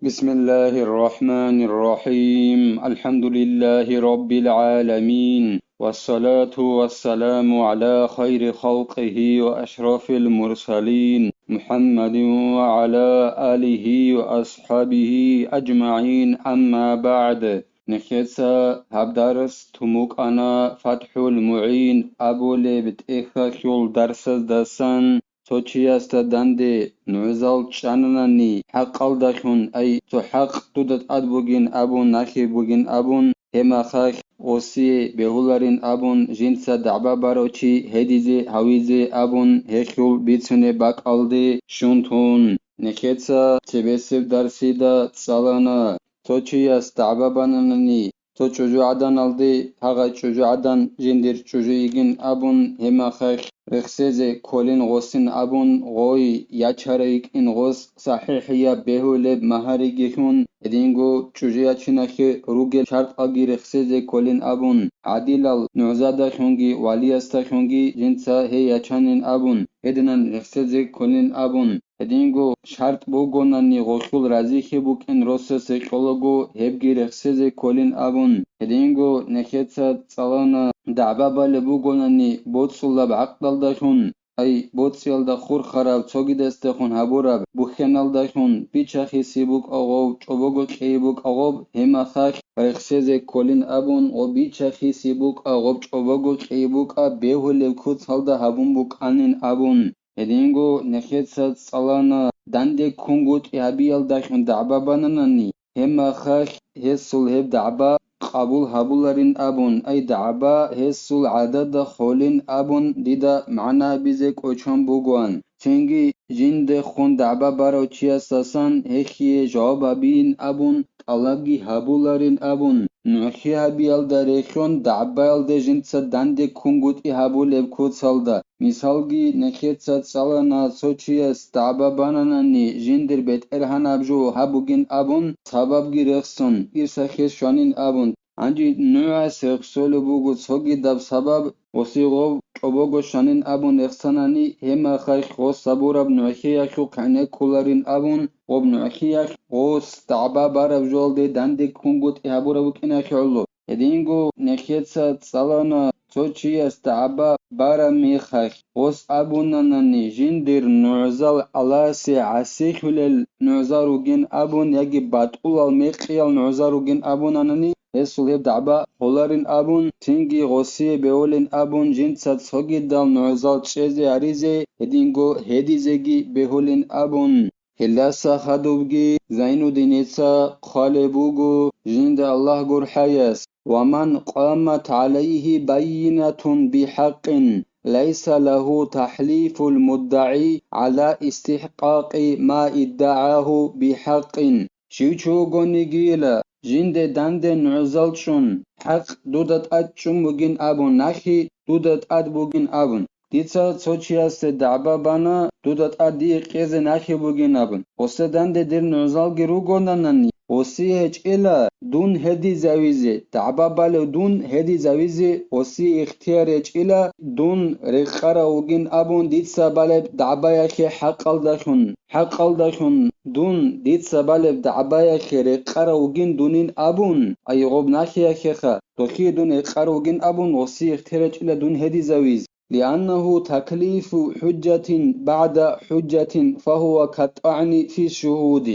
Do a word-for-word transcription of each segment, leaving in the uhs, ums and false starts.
بسم الله الرحمن الرحيم. الحمد لله رب العالمين. والصلاة والسلام على خير خلقه وأشرف المرسلين محمد وعلى آله وأصحابه أجمعين. أما بعد. Нехеца гьаб дарс тумукъана ФатхӀул МугӀин абулеб тӀехьалъул дарсаздасан. Цо чиясда данде нугӀзал чӀананани хӀакъалдалъун, ай, цо хӀакъ дуда тӀад бугин абун, нахи бугин абун, гьеб мехалъ гъосие бегьуларин абун, жинца дагӀба барав чи гьедизе гьавизе абун, гьелъул бицунеб бакӀалде щун тун. Нехеца цебесеб дарсида цӀалана. Цо чияс дагӀба бананани, цо чӀужугӀаданалде гьагъай чӀужугӀадан жиндир чӀужу йигин абун, гьеб мехалъ рехсезе кколин гъосин абун, гъой ячарай йикӀин гъос сахӀихӀияб бегьулеб магьаригелъун, гьединго чӀужу ячиналъе ругел шартӀалги рехсезе кколин абун, гӀадилал нугӀзадалъунги валиясдалъунги жинца гьей ячанин абун, гьединан рехсезе кколин абун. Гьединго шартӀ бугонани гъолъул разихьи букӀин росасе кьолаго, гьебги рехсезе кколин абун, гьединго нехеца цӀалана дагӀба балеб бугонани боцӀулаб гӀакъдалдалъун, ай, боцӀиялда хурхараб цогидасдехун гьабураб бухьеналдалъун, бичахиси букӀа гъов, чӀобого кьей букӀа гъоб, гьеб мехалъ рехсезе кколин абун, гъоб бичахиси букӀа гъоб, чӀобого кьей букӀа бегьулеб куцалда гьабун букӀанин абун. Гьединго нехеца цӀалана данде ккунгутӀи гьабиялдалъун дагӀба бананани, гьеб мехалъ гьесул гьеб дагӀба къабул гьабуларин абун, ай, дагӀба гьесул гӀадада холин абун дида магӀна гьабизе кӀочон бугоан. Цинги жиндехун дагӀба барав чиясдасан гьелъие жаваб гьабиин абун, тӀалабги гьабуларин абун, нугӀлъи гьабиялда релълъун дагӀбаялде жинца данде ккунгутӀи гьабулеб куцалда. Мисалги, нехеца цӀалана цо чияс дагӀба бананани жиндир бетӀергьанаб жо гьаб бугин абун, сабабги рехсон, ирсахъе щванин абун, гьанже нугӀас рехсолеб буго цогидаб сабаб, гъосие гъов чӀобого щванин абун рехсанани, гьеб мехалъ гъос гьабураб нугӀлъиялъухъ гӀенеккуларин абун, гъоб нугӀлъиялъ гъос дагӀба бараб жоялде данде ккунгутӀи гьабураб букӀиналъе гӀоло. Гьединго нехеца цӀалана цо чияс дагӀба бараб мехалъ, гъос абунанани жиндир нугӀзал Аллагьасе гӀасилъулел нугӀзал ругин абун яги батӀулал мекъиял нугӀзал ругин абунанани, гьесул гьеб дагӀба холарин абун, цинги гъосие бегьулин абун, жинца цогидал нугӀзал чӀезе гьаризе, гьединго гьедизеги бегьулин абун. Гьелдаса хадубги Зайнуддиница хъвалеб буго жинда Аллагь гурхӀаяс: «Ва ман къамат гӀалайгьи баййинатун бихӀакъин, лайса лагьу тахӀлифул муддагӀи гӀала истихӀкъакъи ма иддагӀагьу бихӀакъин». Щив чи вугонигийила, жинде данде нугӀзал чӀун, хӀакъ дуда тӀад чӀун бугин абун, нахи дуда тӀад бугин абун. Дица цо чиясде дагӀба бана, дуда тӀад дие кьезе нахи бугин абун. Гъосда данде дир нугӀзалги ругонанани, гъосие гьечӀила дун гьедизавизе, дагӀба балев дун гьедизавизе гъосие ихтияр гьечӀила, дун рекъарав вугин абун, дица балеб дагӀбаялъе хӀакъалдалъун, хӀакъалдалъун дун дица балеб дагӀбаялъе рекъарав вугин дунин абун, ай гъоб нахиялъеха, дохие дун рекъарав вугин абун, гъосие ихтияр гьечӀила дун гьедизавиз. لأنه تكليف حجة بعد حجة فهو كالطعن في الشهود.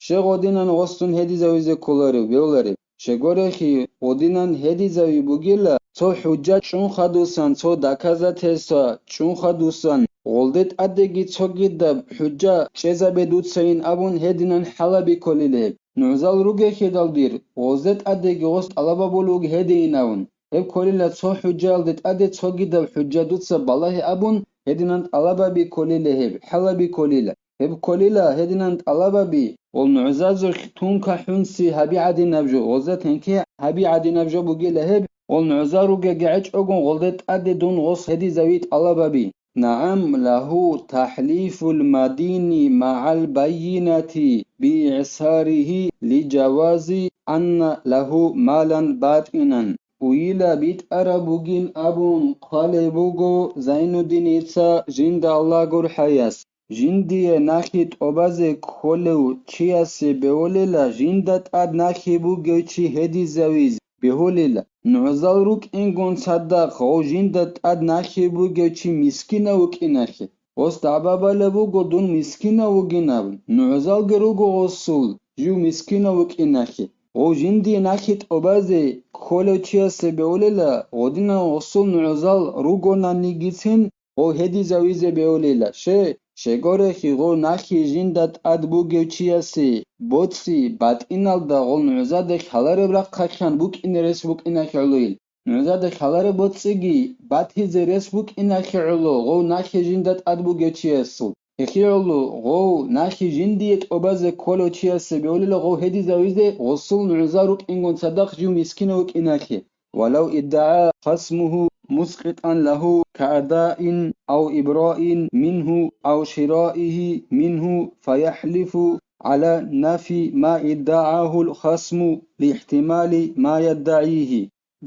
Щай гъодинан гъосдун гьедизавизе кколарев, бегьуларев? Щай гурелъул, гъодинан гьедизави бугила, цо хӀужжа чӀун хадусан, цо доказательство чӀун хадусан, гъолде тӀадеги цогидаб хӀужжа чӀезабе дуцайин абун гьединан хӀалаби кколила гьеб. НугӀзал ругелъидал дир, гъозде тӀадеги гъос тӀалаб гьабулев вуго гьедейин абун. Гьеб кколила цо хӀужаялде тӀаде цогидаб хӀужа дуца балагье абун, гьединан тӀалабаби кколила гьеб, хӀалаби кколила. Гьеб кколила гьединан тӀалабаби, гъол нугӀзазухъ тункахӀунси гьаби гӀадинаб жо, гъозда тенке гьаби гӀадинаб жо бугила гьеб, гъол нугӀза ругеги гӀечӀогун гъолде тӀаде дун гъос гьедизави тӀалабаби. نعم، له تحليف المدين مع البينة بإعساره لجواز أن له مالا باطنا. Уйила битӀараб бугин абун хъвалеб буго Зайнуддиница жинда Аллагь гурхӀаяс. жиндие нахи тӀобазе кколев чиясе беволела, жинда тӀад нахи бугев чи гьедизавизе бегьулела. НугӀзал рукӀингун цадахъ гъов жинда тӀад нахи бугев чи мискинав вукӀинахъе. Гъос дагӀба балеб буго дун мискинав вугин абун. НугӀзалги руго гъосул жив мискинав вукӀинахъе. Гъов жиндие нахи тӀобазе кколев чиясе беволела, гъодинан гъосул нугӀзал ругонанигицин, гъов гьедизавизе беволела. Ще, щегорехи, гъов нахи жинда тӀад бугев чиясе боцӀи батӀиналда гъол нугӀзада хьалареб рахъалъан букӀине рес букӀинахъе гӀолойил. НугӀзада хьалареб боцӀиги батизе рес букӀинахъе гӀоло гъов нахи жинда тӀад бугев чиясул. Гьехие гӀоло гъов нахи жиндие тӀобазе кколев чиясе беволила гъов гьедизавизе гъосул нугӀзал рукӀингун цадахъ жив мискинав вукӀинахъе. ولو ادعى خصمه مسقطا له كأداء أو إبراء منه أو شرائه منه فيحلف على نفي ما ادعاه الخصم لاحتمال ما يدعيه.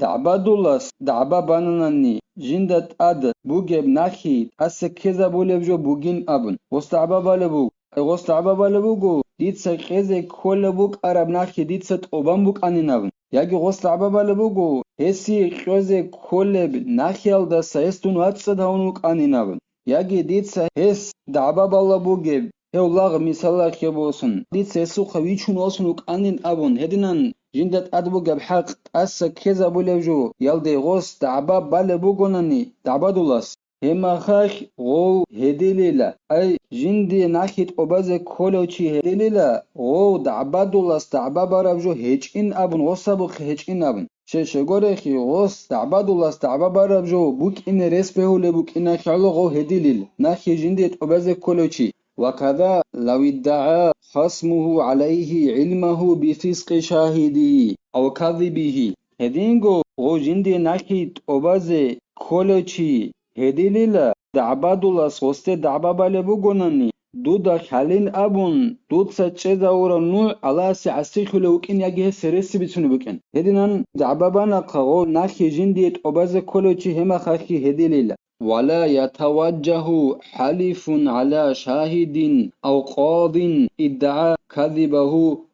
ДагӀбадулас дагӀба бананани, жинда тӀад бугеб нахи тӀаса ккезабулеб жо бугин абун, гъос дагӀба балеб буго. Гъос дагӀба балеб буго, дица кьезе кколеб букӀараб нахи дица тӀобан букӀанин абун. Яги гъос дагӀба балеб буго, гьесие кьезе кколеб нахиялдаса гьес дун вацӀцӀад гьавун вукӀанин абун. Яги дица гьес дагӀба балеб бугеб, гьев лагъ мисалалъе босун, дица гьесухъа вичун восун вукӀанин абун, гьединан жинда тӀад бугеб хӀакъ тӀаса ккезабулеб жо, ялде гъос дагӀба балеб бугонани дагӀбадулас, гьеб мехалъ гъов гьедилила, ай, жиндие нахи тӀобазе кколев чи гьедилила, гъов дагӀбадулас дагӀба бараб жо гьечӀин абун, гъосабухъе гьечӀин абун. Щай-щайгурелъул гъос дагӀбадулас дагӀба бараб жо букӀине рес бегьулеб букӀиналъе гӀоло гъов гьедилил, нахи жиндие тӀобазе кколев чи. وكذا لو ادعى خصمه عليه علمه بفسق شاهده أو كذبه. Гьединго гъов жиндие нахи тӀобазе кколев чи гьедилила, дагӀбадулас гъосде дагӀба балеб бугонани, дуда хьалин абун, дуца чӀезавурав нугӀ Аллагьасе гӀасилъулев вукӀин яги гьес гьереси бицунеб букӀин. Гьединан дагӀба банахъа гъов нахи жиндие тӀобазе кколев чи гьеб мехалъги гьедилила. ولا يتوجه حلف على شاهد أو قاض ادعى كذبه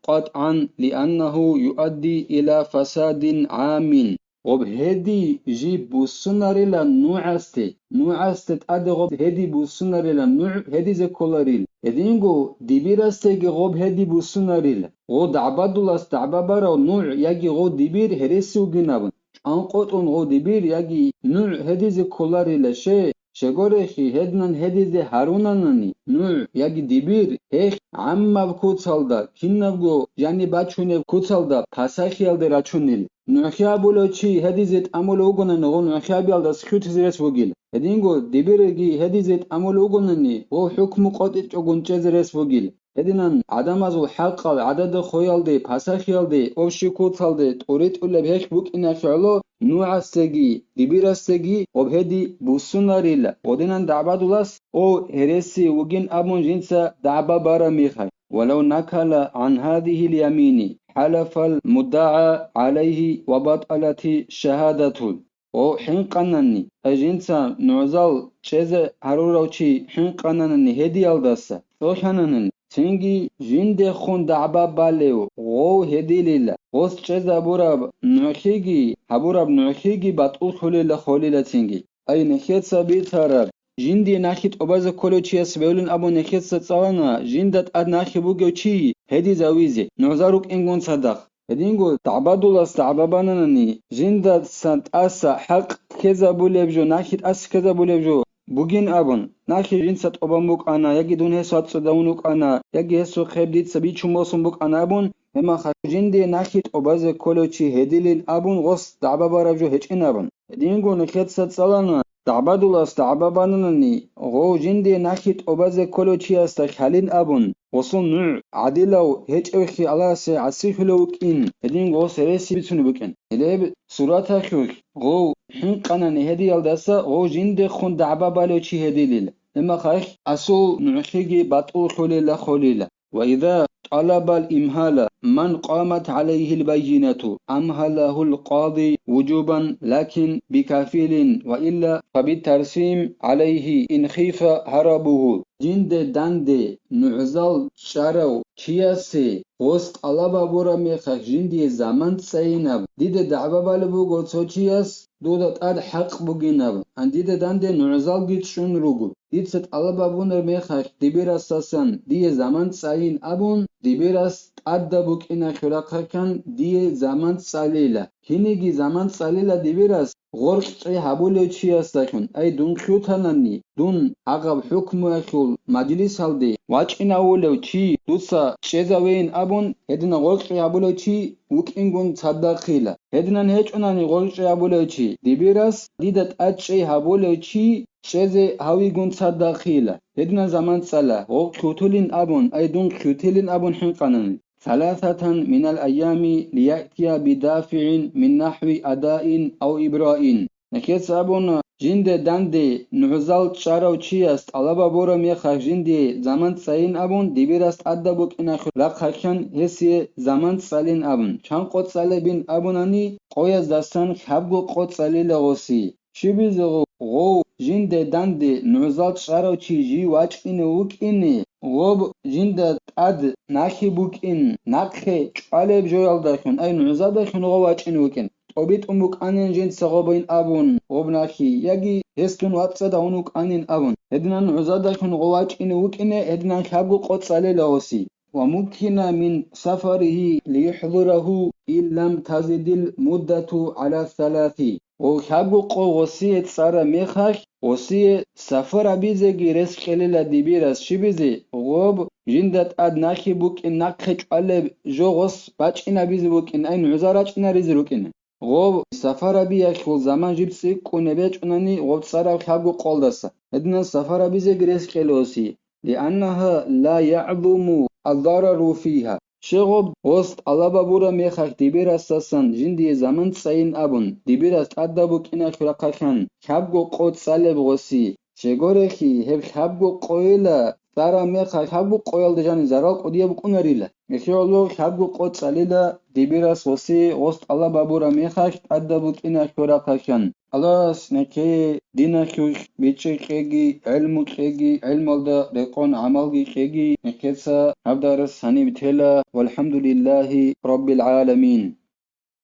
قطعا لأنه يؤدي إلى فساد عام. Гъоб гьеди жиб буссунарила нугӀасде, нугӀасде тӀаде гъоб гьеди буссунарила нугӀ гьедизе кколарил. Гьединго дибирасдеги гъоб гьеди буссунарил. Гъо дагӀбадулас дагӀба барав нугӀ яги гъо дибир гьереси вугин абун, чӀванкъотӀун гъо дибир яги нугӀ гьедизе кколарила. Щай-щайгурелъул гьединан гьедизе гьарунанани, нугӀ яги дибир гьелъ гӀаммаб куцалда, кинабго жаниб бачунеб куцалда пасахиялде рачунил. НугӀлъи абулев чи гьедизе тӀамулев вугонани, гъо нугӀлъи абиялдаса хутӀизе рес бугил. Гьединго дибирги гьедизе тӀамулев вугонани, гъо хӀукму къотӀичӀогун чӀезе рес бугил. Гьединан гӀадамазул хӀакъал гӀадада хвеялде, пасахиялде, общий куцалде тӀуритӀулеб гьелъ букӀиналъе гӀоло нугӀасдеги дибирасдеги гъоб гьеди буссунарила. Гъодинан дагӀбадулас гъо гьереси вугин абун жинца дагӀба бараб мехалъ. ولو نكل عن هذه اليمين حلف المدعى عليه وبطلت شهادته. Гъо хӀинкъанани, ай жинца нугӀзал чӀезе гьарурав чи хӀинкъананани гьедиялдаса, цӀолъананани, цинги жиндехун дагӀба балев гъов гьедилила, гъос чӀезабураб нугӀлъиги гьабураб нугӀлъиги батӀуллъулила холила цинги. Ай нехеца бицараб, жиндие нахи тӀобазе кколев чияс бевлин абун нехеца цӀалана, жинда тӀад нахи бугев чи гьедизавизе, нугӀзал рукӀингун цадахъ. Гьединго дагӀбадулас дагӀба бананани, жиндасан тӀаса хӀакъ ккезабулеб жо, нахи тӀаса ккезабулеб жо бугин абун, нахи жинца тӀобан букӀана, яги дун гьес вацӀцӀадавун вукӀана, яги гьесухъеб дица бичун босун букӀана абун, гьеб мехалъ жиндие нахи тӀобазе кколев чи гьедилин абун гъос дагӀба бараб жо гьечӀин абун. Гьединго нехеца цӀалана, дагӀбадулас дагӀба бананани, гъов жиндие нахи тӀобазе кколев чиясда хьалин абун, гъосул нугӀ гӀадилав гьечӀевхъи Аллагьасе гӀасилъулев вукӀин, гьедин гъос гьереси бицунеб букӀин. Гьелеб сураталъулъ гъов хӀинкъанани гьедиялдаса гъов жиндехун дагӀба балев чи гьедилил. Гьеб мехалъ асул нугӀлъиги батӀуллъулила холила. وإذا طلب الإمهال من قامت عليه البينة أمهله القاضي وجوبا لكن بكفيل وإلا فبالترسيم عليه إن خيف هربه. Жинде данде нугӀзал чӀарав чиясе гъос тӀалаб гьабураб мехалъ жиндие заман цӀайинаб. Дида дагӀба балеб буго цо чияс, дуда тӀад хӀакъ бугинаб, ан дида данде нугӀзалги чӀун руго. Дица тӀалаб гьабунаб мехалъ дибирасасан дие заман цӀайин абун, дибирас тӀадаб букӀиналъул рахъалъан дие заман цӀалила. Киниги заман цӀалила дибирас гъоркьчӀи гьабулев чиясдалъун, ай дун хьутанани, дун гьагъаб хӀукмуялъул мажлисалде вачӀинавулев чи дуца чӀезавейин абун, гьедина гъоркьчӀи гьабулев чи вукӀингун цадахъила. Гьединан гьечӀунани гъоркьчӀи гьабулев чи, дибирас дида тӀадчӀей гьабулев чи чӀезе гьавигун цадахъила. Гьединан заман цӀала, гъов хьутулин абун, ай дун хьутилин абун хӀинкъанани. ثلاثة من الأيام ليأتي بدافع من نحو أداء أو إبراء. Нехеца абуна, жинде данде нугӀзал чӀарав чияс тӀалаб гьабураб мехалъ жиндие заман цӀайин абун, дибирас тӀадаб букӀиналъул рахъалъан гьесие заман цӀалин абун, чан къо цӀалебин абунани, къояздасан хабго къо цӀалила гъоси. Щибизе гъов, гъов жинде данде нугӀзал чӀарав чи жив вачӀине вукӀине, гъоб жинда тӀад нахи букӀин, нахъе чӀвалеб жоялдалъун, ай нугӀзадалъун гъов вачӀине вукӀин. ТӀобитӀун букӀанин жинца гъобин абун, гъоб нахи, яги гьес дун вацӀцӀадавун вукӀанин абун. Гьединан нугӀзадалъун гъов вачӀине вукӀине, гьединан хабго къо цӀалила гъоси. ومكن من سفره ليحضره إن لم تزد المدة على الثلاث. Гъов хабго къо гъосие цӀара мехалъ, гъосие сафар абизеги рес кьелила дибирас щибизе, гъоб жинда тӀад нахи букӀин нахъе чӀвалеб жо гъос бачӀинабизе букӀин, ай нугӀза рачӀинаризе рукӀин. Гъоб сафар абиялъул заман жиб цӀикӀкӀунеб гьечӀунани гъоб цӀараб хабго къолдаса. Гьединан сафар абизеги рес кьелоси. لأنها لا يعظم الضرر فيها. Щегъоб гъос тӀалаб гьабураб мехалъ дибирасдасан жиндие заман цӀайин абун, дибирас тӀадаб букӀиналъул рахъалъан хабго къо цӀалеб гъоси. Щегорехи, гьеб хабго къойила цӀараб мехалъ хабго къоялда жаниб зарал кӀудияб букӀунарила. Гьелъие гӀоло хабго къо цӀалила дибирас гъоси гъос тӀалаб гьабураб мехалъ тӀадаб букӀиналъул рахъалъан. Аллагьас нехее диналъулъ бичӀчӀи кьеги, гӀелму кьеги, гӀелмалда рекъон гӀамалги кьеги, нехеца гьаб дарс гьаниб тела. والحمد لله رب العالمين.